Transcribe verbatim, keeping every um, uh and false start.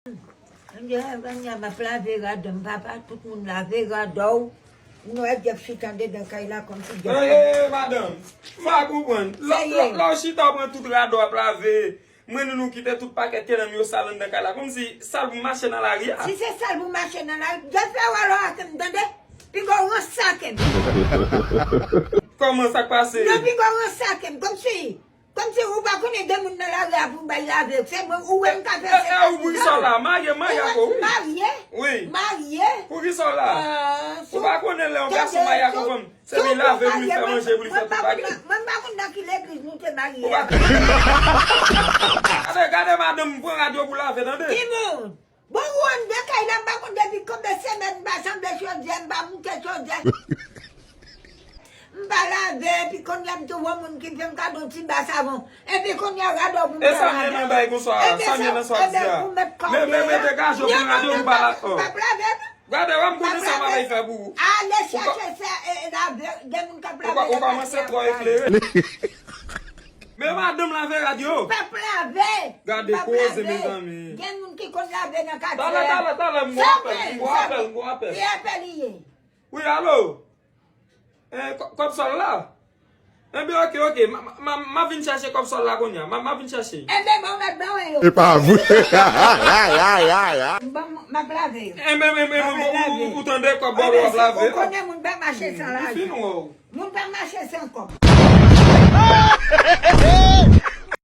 Kounya, kounya, m ap lave rad m, papa, tout moun lave rad w. Nou wè Jeff chita andedan kay la kòmsi Jeff. Ey, ey, ey, madanm, m pa konprann. Lè, lè, lè w chita, w pran tout rad w ap lave. Mwen, nou, nou kite tout pakèt kenanm yo sal anndan kay la. Kòmsi sal pou mache nan lari a. Si se sal pou mache nan lari, Jeff fè wè lò ak m, tande? Piga w ranse ak m. Kòman, sa k pase? Non, piga w ranse ak m. Kòmsi Kòmsi ou pa konnen de moun nan lari a pou bay lave. Se mwen ou wè m ka fè. E, e, ou poukisa w la? Marye, marye ak ou, wi. Marye? Wi. Marye? Poukisa w la? Ou pa konnen lè yon gason marye ak yon fanm, se li lave pou li fè manje, pou li fè tout bagay. Mwen pa konn nan ki legliz nou te marye a. Gade, gade madanm pran rad yo pou lave, tande. Timoun. Bon, ou anndan kay la, m pa konn depi konbyen semèn m pa sanble chodyè, m pa moute chodyè. M pa lave, epi kounye a m te wè moun ki fè m kado ti ba savon. Epi kounye a rad ou pou m fè lave. E sa m ye nan bay konswa, sa m ye nan swa di a. Men, men, men, degaje w pou rad yo pou pa la. M p ap lave, non. Gade, wè m konnen sa m ap fè pou ou. Ale chache fè, e, e, lave, gen moun k ap lave nan katye a. Ou kòmanse twò eklere. Men madanm lave rad yo. M p ap lave. Gade koze, mezanmi. Gen moun ki konn lave nan katye a. Talè, talè, talè, m gon apèl, m gon apèl, m gon apèl. Ki apèl li ye? Wi, alo? Eh, kò-, kòb sòl la? Enben, oke, oke. M a, m a, m a vin chache kòb sòl la kounye a. M a, m a vin chache. Enben, bon, mèt ban mwen yo. E pa vre. Bon, m ap lave yo. Enben, enben, enben, ou, ou, ou tande kòb bò w ap lave. Ou konnen moun pa mache san lajan. Li fin wè w. Moun pa mache san kòb.